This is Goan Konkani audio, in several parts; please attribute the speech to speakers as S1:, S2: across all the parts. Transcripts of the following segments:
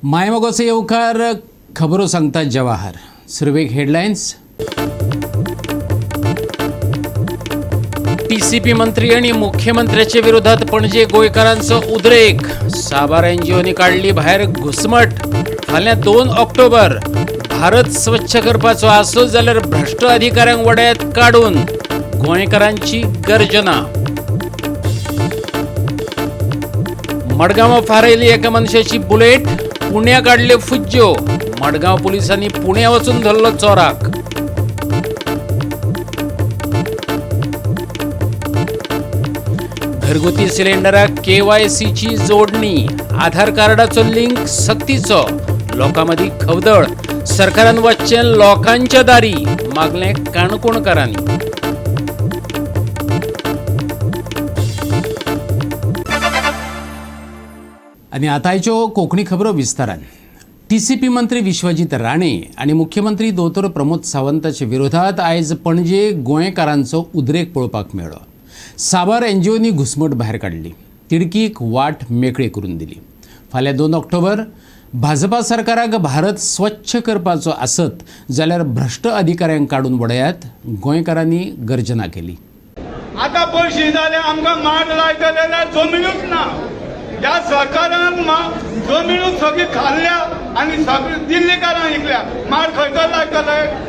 S1: मायमोगाचो येवकार खबरो सांगता जवाहर. सुरवेक हेडलायन्स. टीसीपी मंत्री आणि मुख्यमंत्र्याच्या विरोधात पणजे गोंयकारांचो उद्रेक. साबार एनजीओनी काडली भायर घुसमट. फाल्यां 2 ऑक्टोबर भारत स्वच्छ करपाचो आसत जाल्यार भ्रश्ट अधिकाऱ्यांक वड्यात काडून गोंयकारांची गर्जना. मडगांव फारयली एका मनशाची बुलेट. पुण्या काडल्यो फुज्ज्यो. मडगांव पुलिसांनी पुण्या वचून धरलो चोराक. घरगुती सिलिंडराक केवायसीची जोडणी. आधार कार्डाचो लिंक सक्तीचो. लोकां मदीं खवदळ. सरकारान वचचें लोकांच्या दारी मागलें काणकोणकारांनी. आनी आतांच्यो कोंकणी खबरो विस्तारान. टीसीपी मंत्री विश्वजीत राणे आनी मुख्यमंत्री दोतोर प्रमोद सावंताच्या विरोधात आयज पणजे गोंयकारांचो उद्रेक पळोवपाक मेळ्ळो. साबार एनजीओनी घुसमट भायर काडली. तिडकीक वाट मेकळी करून दिली. फाल्यां 2 ऑक्टोबर भाजपा सरकाराक भारत स्वच्छ करपाचो आसत जाल्यार भ्रश्ट अधिकाऱ्यांक काडून वडयात गोंयकारांनी गर्जना केली.
S2: आतां पयशे जाले आमकां माड लायतले जाल्यार जमिनूच ना. ह्या सरकारान जमिनूच सगळी खाल्ल्या आनी सगळी दिल्लीकारांक विकल्या. माड खंयचो लायतले?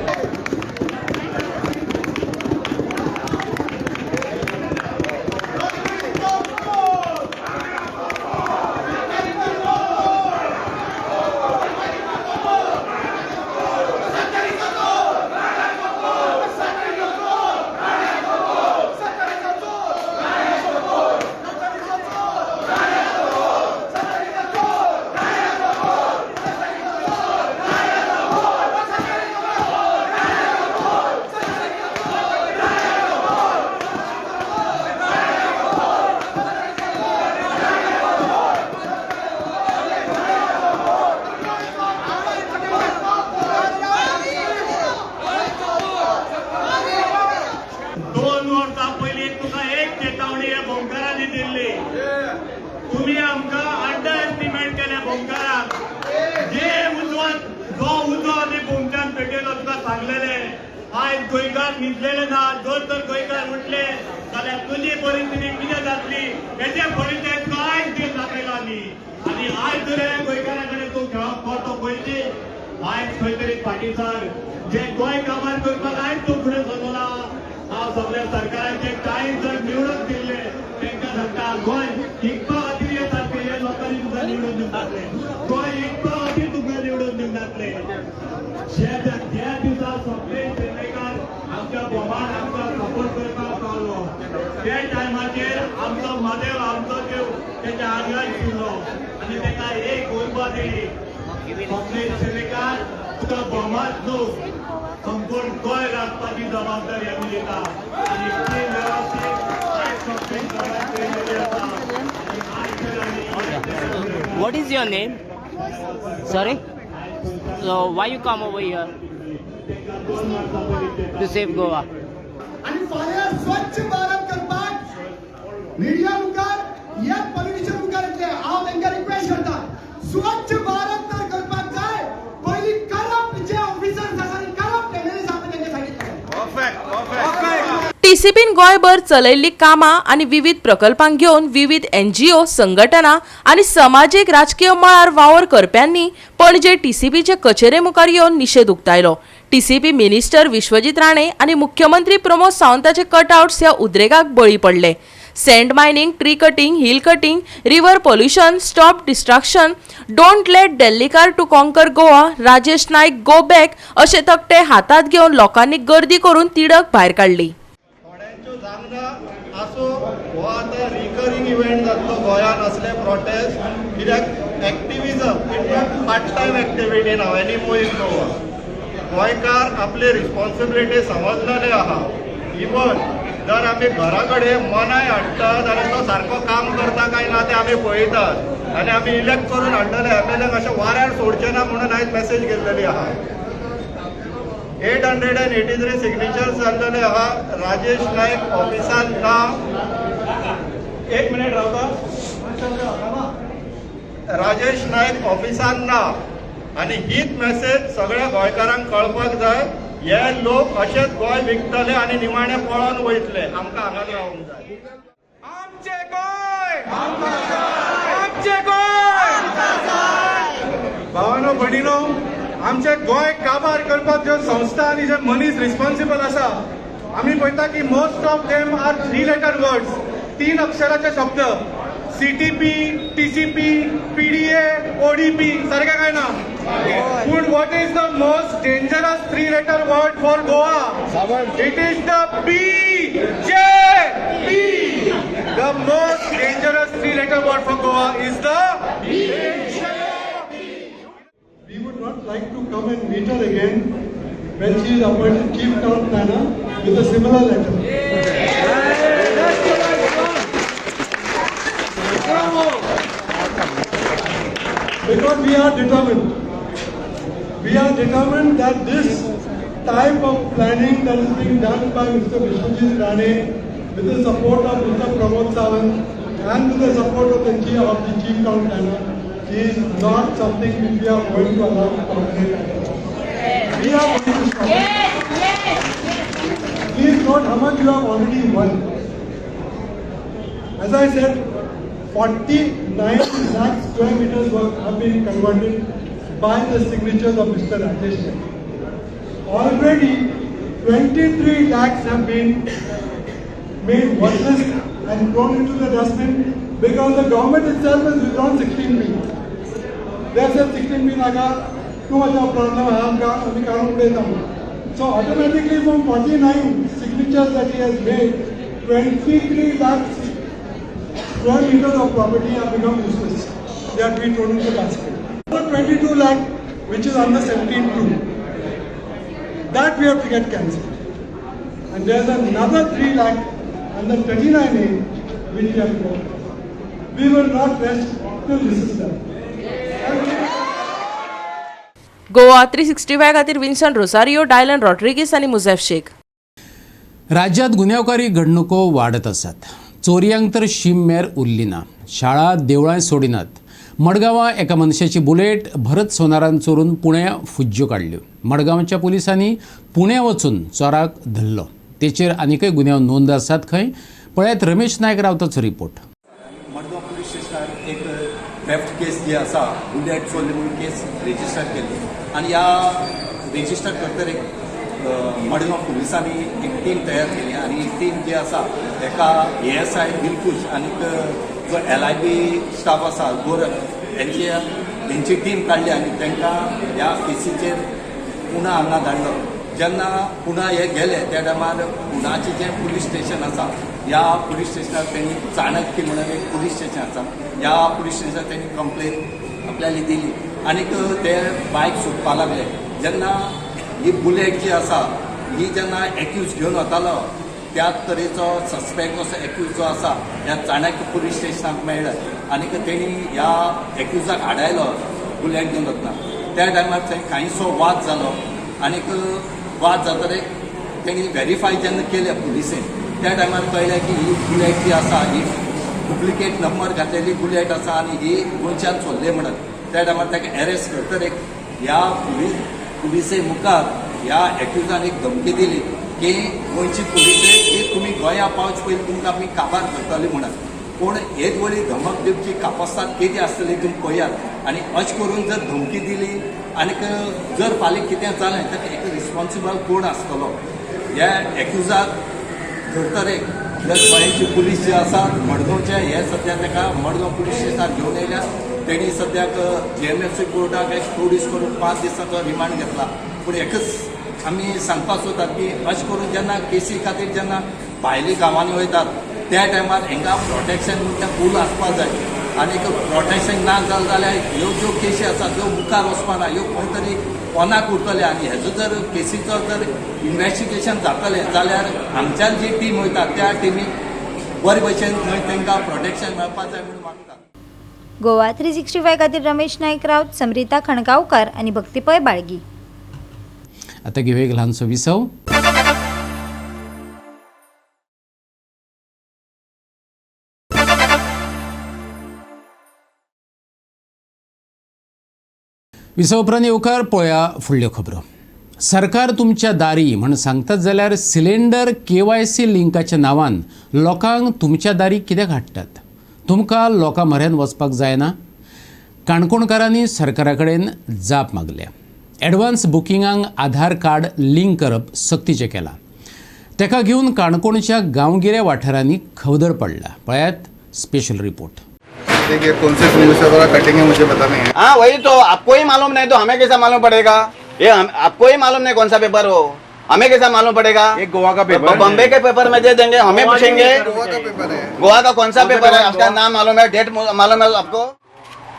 S3: आयज गोंयकार न्हिदलेले ना. जर तर गोंयकार उठले जाल्यार तुजी परिस्थिती कितें जातली हेजे परिचय तुका आयज दीस दाखयला आमी. आनी आयज जर गोंयकारा कडेन तूं खेळप करतो पयलीं आयज खंय तरी फाटीं सर. जे गोंय काबार करपाक आयज तूं फुडें सरलो. हांव सगल्या सरकाराचे कांय जर निवडून दिल्ले तांकां सांगता, गोंय जिखपा खातीर हे सारके हे लोकांनी तुका निवडून दिवंक नासलें. गोंय जिखपा खातीर तुका निवडून दिवंक नासलें. ज्या दिसा सगळे चेन्नयकार आमच्या भोवान आमकां सपोर्ट करपाक पावलो त्या टायमाचेर आमचो म्हादेव आमचो देव तेच्या आंगान शिरलो आनी ताका एक उर्बा दिली. सगळे चेन्नयकार तुका भोमात न्हू संपूर्ण गोंय राखपाची जबाबदारी आमी दिता. आनी ती वेवस्थीत आयज सगळे जबाबदारी आसा.
S4: What is your name? Sorry? So why you come over here? To save Goa.
S5: आणि फाल्यां स्वच्छ भारत करपाक मिडिया मुखार ह्या पॉलिटिशियन मुखार येतले. हांव तांकां रिक्वेस्ट करता, स्वच्छ भारत तर करपाक जाय पयलीं करप्ट जे ऑफिसर्स आसा आनी करप्ट एमएलए आसा तांकां सांगितलें.
S6: टीसीपीन गोंयभर चलयल्ली कामां आनी विविध प्रकल्पांक घेवन विविध एनजीओ संघटना आनी समाजीक राजकीय मळार वावर करप्यांनी पणजे टीसीपीचे कचेरे मुखार येवन निशेध उक्तायलो. टीसीपी मिनिस्टर विश्वजीत राणे आनी मुख्यमंत्री प्रमोद सावंताचे कटआउट्स ह्या उद्रेकाक बळी पडले. Sand mining, tree cutting, hill cutting, river pollution, stop destruction, don't let Delhikar to conquer Goa, Rajesh Naik go back अशे तकटे हातात घेवन लोकांनी गर्दी करून तिडक भायर काडली.
S7: थोड्यांच्यो जांगना आसूं, हो आतां रिकरींग इव्हेंट जातलो गोंयांत असले प्रोटेस्ट. कित्याक activism it not part time activity now any more in Goa. गोंयकार आपली रिस्पॉन्सिबिलिटी समजलेले आहा. इवन जर आमी घरा कडेन मनाय हाडटा जाल्यार तो सारको काम करता काय ना तें आमी पळयतात आनी आमी इलेक्ट करून हाडटले एमएलए अशें वाऱ्यार सोडचे ना म्हणून आयज मॅसेज गेल्लेली आहा. 883 सिग्नेचर्स जाल्लेले आहा. राजेश नायक ऑफिसान ना. एक मिनिट रावता. राजेश नायक ऑफिसान ना आनी हीच मॅसेज सगळ्या गोंयकारांक कळपाक जाय. हे लोक अशेच गोंय विकतले आनी निमाणे पळोवन वयतले. आमकां हांगाच रावंक जाय.
S2: आमचे गोंय, आमचे गोंय. भावानो भयणीनो, आमचे गोंय काबार करपाक ज्यो संस्था आनी जे मनीस रिस्पॉन्सिबल आसा, आमी पळयता की most of them are 3 letter words, 3 अक्षराचे शब्द, CTP, TCP, PDA, ODP, सारकें काय ना? पूण what is the most dangerous 3 letter word for Goa? It is the BJP. The most dangerous 3 letter word for Goa is the BJP.
S5: We would not like to come and meet her again when she is appointed chief town planner with a similar letter. Because we are determined. We are determined that this type of planning that is being done by Mr. Vishwajit Rane with the support of Mr. Pramod Sawant and with the support of the chief town planner is not something which we are going to allow to tolerate at all. We are going to stop it. Please note how much you have already won. As I said, 49 lakh square meters work have been converted by the signatures of Mr. Rajesh Naik. Already 23 lakhs have been made worthless and thrown into the dustbin because the government itself has withdrawn 16B. They have said 16B naga, too much of problem. So automatically from 49 signatures that he has made, 23 lakh square meters of property have become useless. They have been thrown into the basket. Another 22 lakh, which is under 17.2, that we have to get cancelled. And there's another 3 lakh under 39A, which we have to get. We will not rest till this is done.
S6: Goa 365 खातीर विन्सन रोसारियो, डायलन रॉड्रिगीस आनी मुझेफ शेख.
S1: राज्यात गुन्यांवकारी घडणुको वाडत आसात. चोरयांक तर शीम मेर उरली ना. शाळा देवळां सोडिनात. मडगांवां एका मनशाची बुलेट भरत सोनारान चोरून पुण्या फुज्ज्यो काडल्यो. मडगांवच्या पुलिसांनी पुण्या वचून चोराक धरलो. तेचेर आनीकय गुन्यांव नोंद आसात खंय. पळयात रमेश नायक रावताचो रिपोर्ट.
S8: मडगांव पुलीस स्टेशनार एक थेफ्ट केस जी आसा, बुलेट चोरली म्हणून केस रेजिस्टर केली आनी ह्या रेजिस्टर करतकीर एक मडगांव पुलिसांनी एक टीम तयार केली आनी ही टीम जी आसा एका ASI Dilkhush आनीक जो LIB staff आसा गोरख हेंची टीम काडली आनी तांकां ह्या केसीचेर पुणा हांगा धाडलो. जेन्ना पुणा हे गेले त्या टायमार पुणाचें जें पुलीस स्टेशन आसा, ह्या पुलीस स्टेशनार तेणी चाणक्य म्हणून एक पुलीस स्टेशन आसा, ह्या पुलीस स्टेशनार तेणी कंप्लेन आपल्याली दिली आनीक ते बायक सोदपाक लागले. जेन्ना ही बुलेट जी आसा ही जेन्ना एक्यूज घेवन वतालो त्या तरेचो सस्पेक्ट असो एक्यूज जो आसा ह्या चाणक्य पुलीस स्टेशनाक मेळ्ळो आनीक तेणी ह्या एक्युजाक आडायलो बुलेट घेवन वतना. त्या टायमार थंय कांयसो वाद जालो आनीक वाद जातकीर तेणी व्हेरीफाय जेन्ना केलें पुलिसेन त्या टायमार कळ्ळें की ही बुलेट जी आसा ही डुप्लिकेट नंबर घातलेली बुलेट आसा आनी ही गोंयच्यान चोरली म्हणत. त्या टायमार ताका एरेस्ट करतकीर ह्या पुलिसे मुखार ह्या एक्युजान एक धमकी दिली की गोंयची पुलिसे की तुमी गोंया पावचे पयलीं तुमकां आमी काबार करतली म्हणत. पूण हेच वरी धमक दिवची कापस्ताद कितें आसतली तुमी पळयात आनी अशें करून जर धमकी दिली आनीक जर फाल्यां कितें जालें तर एक रिस्पॉन्सिबल कोण आसतलो. ह्या एक्युजाक धरतरेक जर गोंयची पुलीस जे आसा मडगांवचे हे सद्या ताका मडगांव पुलीस स्टेशनार घेवन येयल्या. तेणी सद्याक JMFC कोर्टाक एक प्रोड्यूस करून 5 दिसांचो रिमांड घेतला. पूण एकच आमी सांगपाक सोदतात की अशें करून जेन्ना केसी खातीर जेन्ना भायल्या गांवांनी वयतात त्या टायमार हांकां प्रोटेक्शन म्हणटा फूल आसपाक जाय आनीक प्रोटेक्शन ना जालें जाल्यार ह्यो ज्यो केसी आसात त्यो मुखार वचपा ना, ह्यो खंय तरी कोणाक उरतले आनी हेजो जर केसीचो जर इन्वेस्टिगेशन जातलें जाल्यार हांगच्यान जी टीम वयता त्या टिमीक बरे भशेन थंय तांकां प्रोटेक्शन मेळपाक जाय म्हणून मागता.
S9: गोवा 365 खातीर रमेश नायक राऊत, समरिता खणगांवकार आनी भक्ती पै बाळगी.
S1: आता घेऊया एक ल्हानसो विसव. विसव उपरांत येवकार. पळया फुडल्यो खबरो. सरकार तुमच्या दारी म्हण सांगतात जाल्यार सिलेंडर केवायसी लिंकाच्या नांवान लोकांक तुमच्या दारी कित्याक हाडटात? तुमकां लोकां म्हऱ्यान वचपाक जायना? काणकोणकारांनी सरकारा कडेन जाप मागल्या. एडवान्स बुकिंगांक आधार कार्ड लिंक करप सक्तीचें केलां. ताका घेवन काणकोणच्या गांवगिऱ्या वाठारांनी खवदळ पडला. पळयात स्पेशल रिपोर्ट.
S10: देखिए, कौन से न्यूज़ कटिंग है मुझे पता नहीं है.
S11: हाँ, वही तो, आपको ही मालूम नहीं तो हमें कैसा मालूम पड़ेगा? ये हम आपको ही मालूम नहीं कौन सा पेपर हो, हमें कैसा मालूम पड़ेगा?
S2: एक गोवा का पेपर.
S11: बॉम्बे के पेपर में दे देंगे, हमें पूछेंगे.
S10: गोवा का पेपर है.
S11: गोवा का कौन सा पेपर है? उसका नाम मालूम है? डेट मालूम है आपको?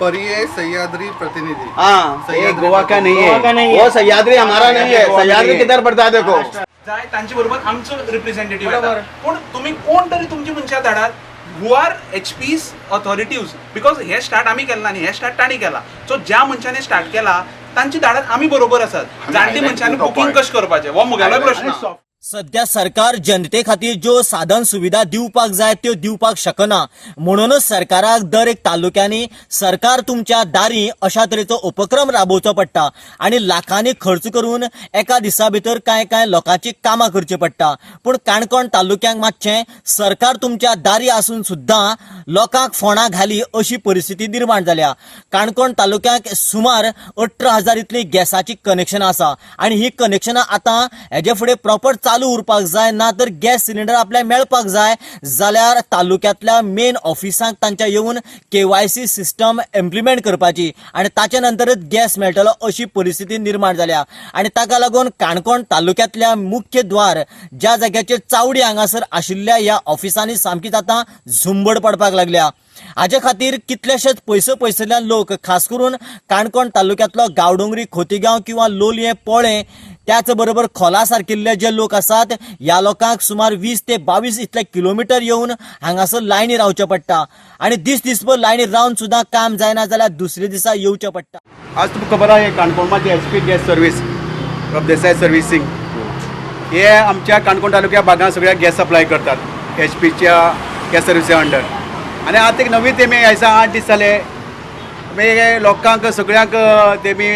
S10: परिये सह्याद्री प्रतिनिधि.
S11: हाँ.
S2: ये गोवा का नहीं है.
S11: वो सह्याद्री हमारा नहीं है. सह्याद्री किधर पड़ता है देखो.
S12: जाय तांचे बरोबर आमचो रिप्रेझेंटेटिव्ह येता, पूण तुमी कोण तरी तुमची मनशां धाडात who are HP's authorities, because hey start आमी केलें ना न्ही, हे स्टार्ट तांणी केला. सो ज्या मनशांनी स्टार्ट केला तांची धाडात, आमी बरोबर आसात. जाणटी मनशांनी बुकींग कशें करपाचें हो मुगेलो प्रश्न.
S13: सध्या सरकार जनते खातीर ज्यो साधन सुविधा दिवपाक जाय त्यो दिवपाक शकना, म्हणूनच सरकाराक दर एक तालुक्यांनी सरकार तुमच्या दारी अशा तरेचो उपक्रम राबोवचो पडटा आनी लाखांनी खर्च करून एका दिसा भितर कांय कांय लोकांची कामां करची पडटा. पूण काणकोण तालुक्यांक मातशें सरकार तुमच्या दारी आसून सुद्दां लोकांक फोंडां घाली अशी परिस्थिती निर्माण जाल्या. काणकोण तालुक्यांक सुमार 18,000 इतली गॅसाची कनेक्शनां आसा आनी ही कनेक्शनां आतां हेजे फुडें प्रॉपर चालू उरपाक जाय, ना तर गॅस सिलिंडर आपल्याक मेळपाक जाय जाल्यार तालुक्यांतल्या मेन ऑफिसांक तांच्या येवन केवायसी सिस्टम इम्प्लिमेंट करपाची आनी ताच्या नंतरच गॅस मेळटलो अशी परिस्थिती निर्माण जाल्या. आनी ताका लागून काणकोण तालुक्यांतल्या मुख्य द्वार ज्या जाग्याचेर चावडी हांगासर आशिल्ल्या ह्या ऑफिसांनी सामकीच आतां झुंबड पडपाक लागल्या. हाजे खातीर कितलेशेच पयस पयसुल्ल्यान लोक, खास करून काणकोण तालुक्यांतलो गांवडोंगरी, खोतीगांव किंवा लोलयें, पोळें, त्याच बरोबर खोला सारकिल्ले जे लोक आसात, ह्या लोकांक सुमार 20 ते 22 इतले किलोमिटर येवन हांगासर लायनी रावचें पडटा आनी दीस दीसभर लायनी रावन सुद्दां काम जायना जाल्यार दुसरे दिसा येवचें पडटा.
S2: आज तुमकां खबर आहा, काणकोणमा HP gas service, Prabhudesai servicing हे आमच्या काणकोण तालुक्या भागांत सगळ्या गॅस सप्लाय करतात एचपीच्या गॅस सर्विसा अंडर. आनी आतां एक नवी तेमी आयज 8 दीस जाले, मागीर लोकांक सगळ्यांक तेमी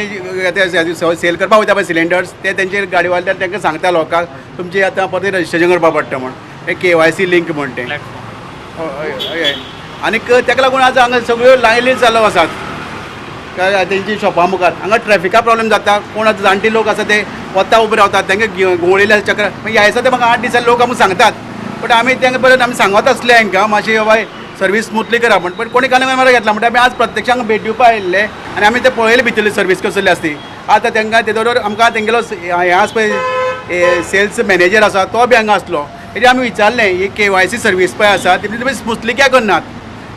S2: सेल करपाक वयता पळय सिलिंडर्स, ते तेंचे गाडीवाले तांकां सांगता लोकांक तुमची आतां परत रजिस्ट्रेशन करपाक पडटा म्हण, हे केवायसी लिंक म्हण तें. हय हय. आनीक ताका लागून आज हांगा सगळ्यो लायनी चालू आसात तेंची शॉपा मुखार. हांगा ट्रॅफिका प्रॉब्लेम जाता. कोण आतां जाणटे लोक आसा ते वता उबे रावतात, तांकां घुंवळिल्ले चक्र. मागीर ह्या दिसा ते म्हाका 8 दिसांनी लोक आमकां सांगतात, बट आमी तांकां परत आमी सांगत आसले हांकां मातशें बाबा सर्वीस स्मुथली करा म्हण, पण कोणी कानार मारा घेतला. म्हणटा आमी आज प्रत्यक्ष हांगा भेट दिवपाक आयिल्ले आनी आमी ते पळयले भितरली सर्वीस कसली आसती. आतां तांकां ते बरोबर आमकां तेंगेलो हें आसा पळय सेल्स मॅनेजर आसा तो बी हांगा आसलो, तेजेर आमी विचारलें ही केवायसी सर्वीस पळय आसा ती तुमी स्मुथली कित्याक करनात?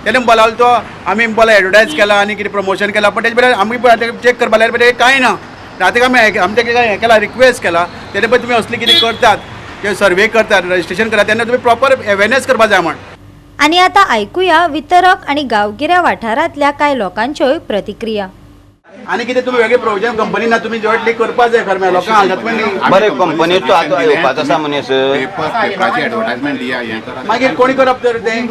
S2: तेणें म्हणपाक लागलो तो आमी बोला एडवर्टायज केला आनी कितें प्रमोशन केला, पण तेजे बद्दल आमी पळय चॅक करपाक लागले पण कांय ना. आतां आमी आमी तेका हें केला, रिक्वेस्ट केला, तेणे पळय तुमी असली कितें करतात ते सर्वे करतात रजिस्ट्रेशन करतात तेन्ना तुमी प्रॉपर अवेरनेस करपाक जाय म्हण.
S9: आनी आतां आयकुया वितरक आनी गांवगिऱ्या वाठारांतल्या कांय लोकांच्योय प्रतिक्रिया.
S2: आनी कितें तुमी वेगळे प्रोविजन कंपनी ना, तुमी जॉयंटली करपाक जाय खरें लोकांक हांगा.
S11: बरें, कंपनीचो आतां येवपाचो आसा मनीस.
S10: पेपराचे एडवर्टायजमेंट दिया हें करा.
S2: मागीर कोणी करप तर तें?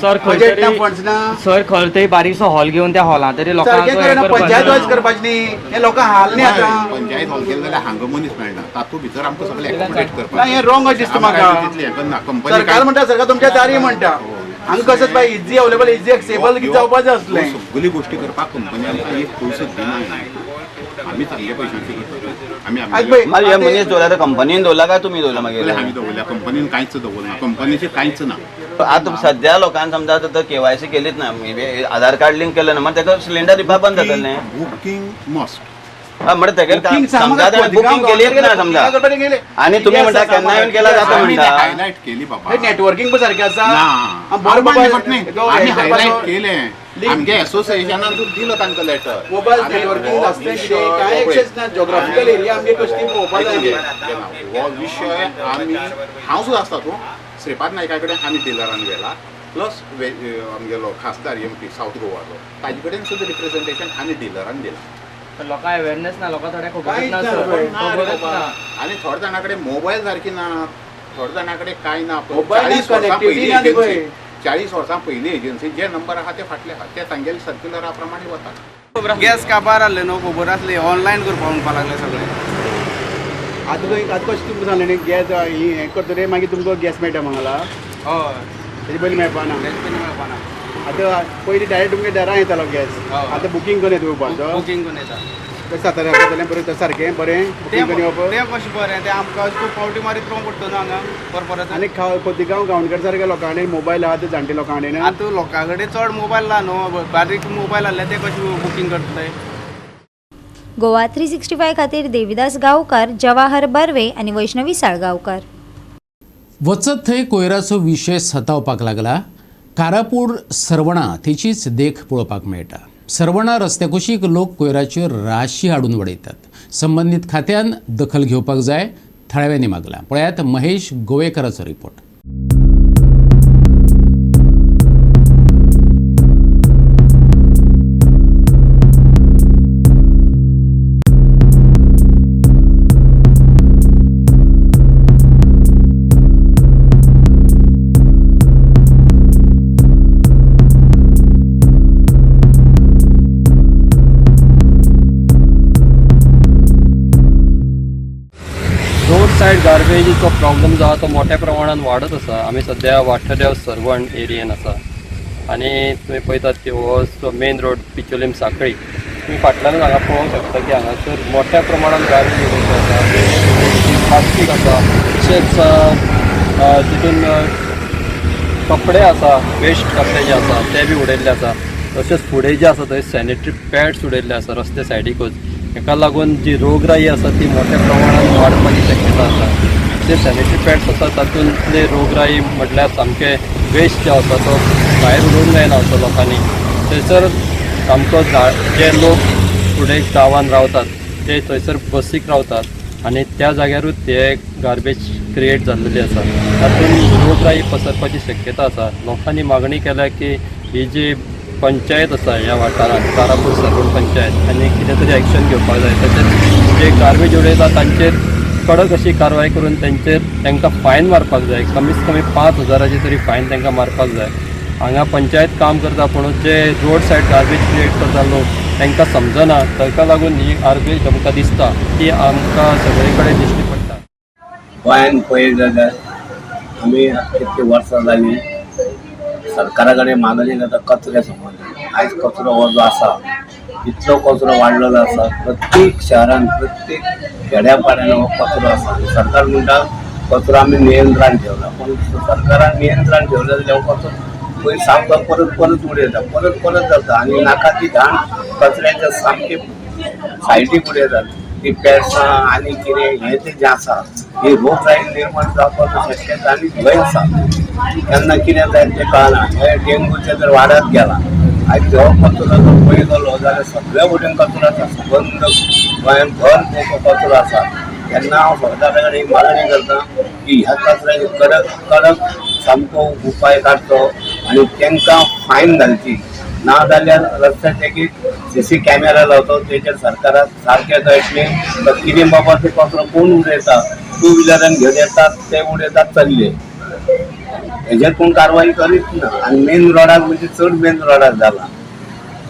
S4: सर,
S2: बजेट ना, फंड्स ना.
S4: सर, खंय तरी बारीकसो हॉल घेवन त्या हॉलांत तरी लोकांक
S2: पंचायत वायज करपाचें न्ही, हे लोकांक हाल न्ही. आतां
S10: पंचायत हॉल केलें जाल्यार हांगा मनीस मेळना, तातूंत भितर आमकां सगळें एकोमोडेट करपाक.
S2: हें रॉंग अशें दिसता म्हाका. सरकार म्हणटा सरकार तुमच्या दारी म्हणटा, हांगा कसं बाय इझी अवेलेबल इझी एक्सेबल कितें जावपाचें आसलें.
S10: सगळी गोश्टी करपाक कंपनी आमकां एक पयसो दिना, आमी चांगले पयशांचे करता. आमी
S11: मागीर मनीस दवरला तर कंपनीन दवरला काय तुमी दवरला? मागीर
S10: आमी दवरल्या, कंपनीन कांयच दवरना, कंपनीचें कांयच ना.
S11: आतां सद्या लोकांक समजा आतां केवायसी केलीच ना, आधार कार्ड लिंक केलें ना, मागीर ताका सिलिंडर दिवपाक बंद जातलें.
S10: Booking must.
S11: म्हणजे तेगेर समजा बुकींग केलीच ना समजा, आनी तुमी म्हणटा केन्ना येवन केला जाता म्हणटा.
S10: हायलायट केली बाबा,
S2: नेटवर्किंग पण सारकें आसा.
S10: आमी हायलायट केलें आमगे एसोसिएशनान दिलो तांकां लेटर.
S2: मोबायल नेटवर्किंग आसलें कितें कांय एक्सेस ना, जोग्राफिकल एरिया आमगे कशी पळोवपाक जाय.
S10: हो विशय आमी हांव सुद्दां आसता तूं श्रीपाद नायका कडेन आमी डिलरान व्हेला, प्लस आमगेलो खासदार एमपी सावथ गोवाचो ताजे कडेन सुद्दां रिप्रेझेंटेशन आमी डिलरान दिलां.
S4: लोकांक अवेरनेस ना, लोकांक थोड्या खबरूच ना सर.
S10: आनी थोड्या जाणां कडेन मोबायल सारकी ना, थोड्या जाणां कडेन कांय ना. 40 वर्सां पयलीं एजन्सी जे नंबर आहा ते फाटले आहा, ते तांगेले सर्क्युलरा प्रमाणे वतात.
S14: गॅस काबार आहले न्हू, खबर आसली, ऑनलायन करपा म्हणपाक लागले सगळे.
S15: आतां तुवें आतां कशें तुमकां सांगलें न्ही, गॅस हें करतकीर मागीर तुमकां गॅस मेळटा म्हणला.
S14: हय,
S15: तेजे पयलीं मेळपा ना.
S14: तेजे पयलीं मेळपा ना.
S15: आतां पयलीं डायरेक्ट तुमगे दारां येतालो गॅस, आतां बुकींग करून येता येवपाचो.
S14: बुकींग करून येता.
S15: कशें जातालें जातालें बरें सारकें बरें बुकींग करून येवप
S14: तें कशें बरें, तें आमकां अशें फावटी मारीत रावंक पडटा न्हू हांगा परत परत.
S15: आनी खोतिगांव गांवणकर सारक्या लोकां कडेन मोबायल आहा, ते जाणटे लोकां कडेन.
S14: आतां लोकां कडेन चड मोबायल ना न्हू, बारीक मोबायल आहले ते कशें बुकींग करतले.
S9: गोवा 365 खातीर देविदास गांवकार, जवाहर बर्वे आनी वैष्णवी साळगांवकार.
S1: वचत थंय कोयराचो विशय सतावपाक लागला. कारापूर सर्वणा तेचीच देख पळोवपाक मेळटा. सर्वणा रस्त्या कुशीक लोक कोयराच्यो राशी हाडून उडयतात. संबंदीत खात्यान दखल घेवपाक जाय, थळाव्यांनी मागलां. पळयात महेश गोवेकराचो रिपोर्ट.
S16: सायड गार्बेजीचो प्रॉब्लम जो आहा तो मोठ्या प्रमाणान वाडत आसा. आमी सद्या वाठादेव सर्वण एरियेन आसा आनी तुमी पळयतात की हो मेन रोड पिचोलीम साखळी, तुमी फाटल्यानूच हांगा पळोवंक शकता की हांगासर मोठ्या प्रमाणान गार्बेज उडयल्ली आसा, प्लास्टीक आसा, तशेंच तितून कपडे आसा, वेस्ट कपडे जे आसा ते बी उडयल्ले आसा. तशेंच फुडें जे आसा थंय सॅनिटरी पॅड्स उडयल्ले आसा रस्त्या सायडीकूच. हेका लागून जी रोगराई आसा ती मोठ्या प्रमाणान वाडपाची शक्यता आसा. जे सॅनिटरी पॅड्स आसा तातूंतले रोगराई म्हटल्यार सामकें वेस्ट जो आसा तो भायर उडोवंक जायना असो लोकांनी. थंयसर सामको जे लोक फुडें गांवान रावतात ते थंयसर बसीक रावतात आनी त्या जाग्यारूच ते गार्बेज क्रिएट जाल्लेली आसा, तातूंत रोगराई पसरपाची शक्यता आसा. लोकांनी मागणी केल्या की ही जी पंचायत आसा ह्या वाठारांत कारापूर सर्वण पंचायत आनी कितें तरी एक्शन घेवपाक जाय. तशेंच जे गार्बेज उडयता तांचेर कडक अशी कारवाय करून तेंचेर तांकां फायन मारपाक जाय, कमीत कमी 5,000 तरी फायन तांकां मारपाक जाय. हांगा पंचायत काम करता पूण जे रोड सायड गार्बेज क्रिएट करता लोक तांकां समजना, ताका लागून ही गार्बेज आमकां दिसता ती आमकां सगळे कडेन दिश्टी पडटा.
S17: गोंयांत पळयत जाल्यार आमी कितलीं वर्सां जालीं सरकारा कडेन मागणी जाता कचऱ्या संबंदी. आयज कचरो हो जो आसा इतलो कचरो वाडलेलो आसा, प्रत्येक शहरान प्रत्येक खेड्या पाड्यान हो कचरो आसा. सरकार म्हणटा कचरो आमी नियंत्रण ठेवला, पूण सरकारान नियंत्रण ठेवलं जाल्यार हो कचरो पयर सामको परत परत उडयता, परत परत जाता आनी नाका ती घाण कचऱ्याच्या सामकी सायडीक उडयतात. ती पेडसां आनी कितें हें तें जें आसा ही रोगराई निर्माण जावपाचो शक्यता आनी भंय आसा. केन्ना कितें जायत तें कळना. हे डेंगूचें तर वाडत गेला. आयज हो कचरो जर पळयत गेलो जाल्यार सगळे वटेन कचरो आसा, सबंद गोंयांत भर कचरो आसा. तेन्ना हांव सरकारा कडेन एक मागणी करता की ह्या कचऱ्याचेर कडक कडक सामको उपाय काडचो आनी तांकां फायन घालची, ना जाल्यार रस्त्याचे सीसी कॅमेरा लावतो तेचेर सरकाराक सारकें कळटलें तर कितें बाबा ते कचरो कोण उडयता, टू व्हिलरान घेवन येतात ते उडयतात चल्ले, हेजेर कोण कारवाई करीत ना. आनी मेन रोडाक म्हणजे चड मेन रोडाक जाला.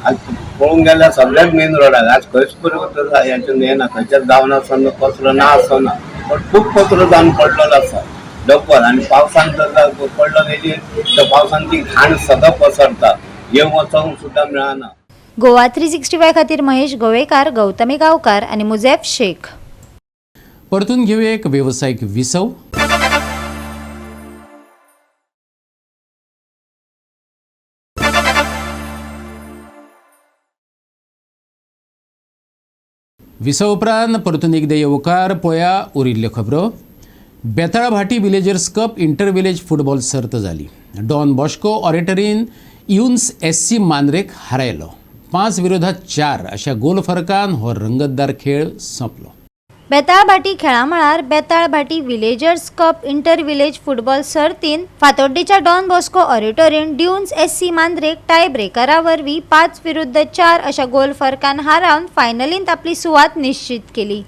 S17: आज पळोवंक गेल्यार सगळ्याच मेन रोडाक आज खंयच करूं हें येना, खंयच्याच गांवान आसना कचरो ना आसना, पण खूब कचरो जावन पडलेलो आसा डब्बल. आनी पावसान जर पडलो तेजेर तर पावसान ती घाण सगळं पसरता, येवंक वचोंक सुद्दां मेळना.
S9: गोवा 365 खातीर महेश गोवेकार, गौतमी गांवकार आनी मुझेफ शेख.
S1: परतून घेऊया एक वेवसायीक विसव. विसव उपरांत परतून एकदा येवकार. पळया उरिल्ल्यो खबरो. Betalbatim villagers cup inter village football सर्त जाली. डॉन बॉस्को ऑरेटरीन युन्स SC मांद्रेक हारायलो. 5-4 अशा गोल फरकान हो रंगतदार खेळ सोंपलो.
S9: बेताळभाटी खेळामळार Betalbatim villagers cup inter village football सर्तीन फातोड्डेच्या डॉन बॉस्को ऑरेटोरीन ड्युन्स SC मांद्रेक टाय ब्रेकरा वरवीं 5-4 अशा गोल फरकान हारावन फायनलींत आपली सुवात निश्चित केली.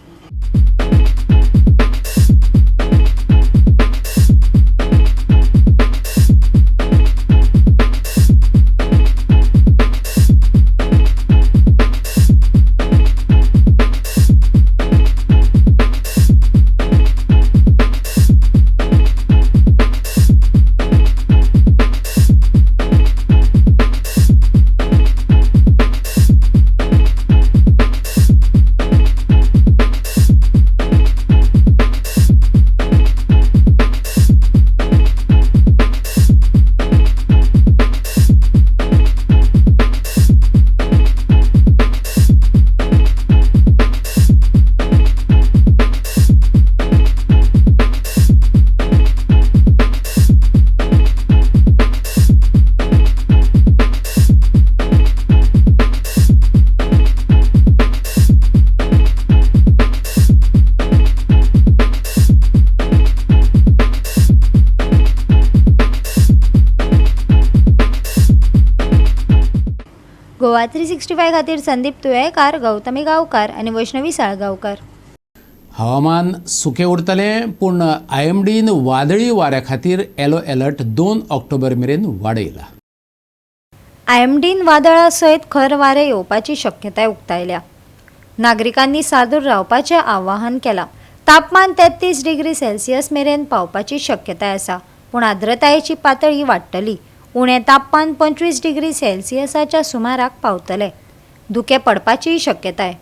S9: गोवा 365 खातीर संदीप तुयेकार, गौतमी गांवकार आनी वैष्णवी साळगांवकार.
S1: हवामान सुकें उरतलें, पूण आयएमडीन वादळी वाऱ्या खातीर येलो अलर्ट 2 ऑक्टोबर मेरेन वाडयला.
S9: आयएमडीन वादळा सयत खर वारें येवपाची शक्यताय उक्तायल्या. नागरिकांनी सादूर रावपाचें आवाहन केलां. तापमान 33 डिग्री सेल्सियस मेरेन पावपाची शक्यताय आसा, पूण आर्द्रतायेची पातळी वाडटली. उणें तापमान 25 डिग्री सेल्सियसाच्या सुमाराक पावतलें. धुकें पडपाचीय शक्यताय.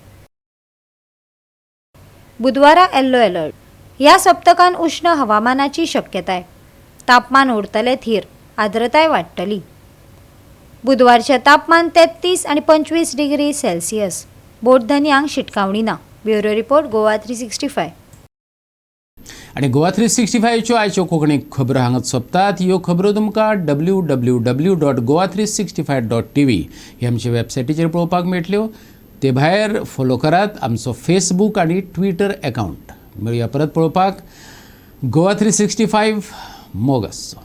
S9: बुधवारा येल्लो अलर्ट. ह्या सप्तकान उश्ण हवामानाची शक्यताय. तापमान उरतलें थीर. आर्द्रताय वाडटली. बुधवारचें तापमान 33 आनी 25 डिग्री सेल्सियस. बोटधनयांक शिटकावणी ना. Bureau report, Goa 365.
S1: आनी गोवा 365च्यो आयच्यो कोंकणी खबरो हांगाच सोंपतात. ह्यो खबरो तुमकां www.goa365.tv ही आमच्या वेबसायटीचेर पळोवपाक मेळटल्यो. ते भायर फॉलो करात आमचो फेसबूक आनी ट्विटर एकावंट. मेळुया परत पळोवपाक. गोवा 365, मोग आसचो.